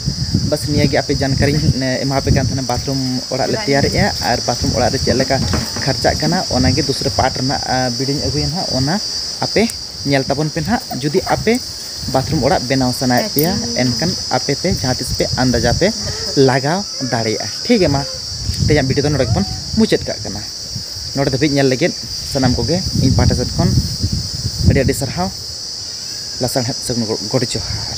ᱵᱟᱥ ᱱᱤᱭᱟᱹ ᱜᱮ ᱟᱯᱮ ᱡᱟᱱᱠᱟᱨᱤᱧ ᱮᱢᱟ ᱯᱮ ᱠᱟᱱ ᱛᱟᱦᱮᱱᱟ, ᱵᱟᱛᱷᱨᱩᱢ ᱚᱲᱟᱜ ᱞᱮ ᱛᱮᱭᱟᱨᱮᱜᱼᱟ ᱟᱨ ᱵᱟᱛᱷᱨᱩᱢ ᱚᱲᱟᱜ ᱨᱮ ᱪᱮᱫ ᱞᱮᱠᱟ ᱠᱷᱟᱨᱪᱟᱜ ᱠᱟᱱᱟ, ᱚᱱᱟᱜᱮ ᱫᱩᱥᱨᱟᱹ part ᱨᱮᱱᱟᱜ video ᱟᱹᱜᱩᱭᱟ ᱱᱟᱦᱟᱜ, ᱚᱱᱟ ᱟᱯᱮ ᱧᱮᱞ ᱛᱟᱵᱚᱱ ᱯᱮ ᱱᱟᱦᱟᱜ᱾ ᱡᱩᱫᱤ ᱟᱯᱮ ᱵᱟᱛᱷᱨᱩᱢ ᱚᱲᱟᱜ ᱵᱮᱱᱟᱣ ᱥᱟᱱᱟᱭᱮᱫ ᱯᱮᱭᱟ, ᱮᱱᱠᱷᱟᱱ ᱟᱯᱮ ᱯᱮ ᱡᱟᱦᱟᱸ ᱛᱤᱥ ᱯᱮ ᱟᱱᱫᱟᱡᱟ ᱯᱮ ᱞᱟᱜᱟᱣ ᱫᱟᱲᱮᱭᱟᱜᱼᱟ᱾ ᱴᱷᱤᱠ ᱜᱮᱭᱟ, ᱢᱟ ᱛᱮᱦᱮᱧᱟᱜ video ᱫᱚ ᱱᱚᱰᱮ ᱜᱮᱵᱚᱱ ᱢᱩᱪᱟᱹᱫ ᱠᱟᱜ ᱠᱟᱱᱟ᱾ ᱱᱚᱰᱮ ᱫᱷᱟᱹᱵᱤᱡ ᱧᱮᱞ ᱞᱟᱹᱜᱤᱫ ᱥᱟᱱᱟᱢ ᱠᱚᱜᱮ ᱤᱧ ᱯᱟᱦᱴᱟ ᱥᱮᱫ ᱠᱷᱚᱱ ᱟᱹᱰᱤ ᱟᱹᱰᱤ ᱥᱟᱨᱦᱟᱣ᱾ ᱞᱟᱥᱟᱲᱦᱮᱫ ᱥᱟᱹᱜᱩᱱ ᱜᱚᱰ ᱡᱚᱦᱟᱨ᱾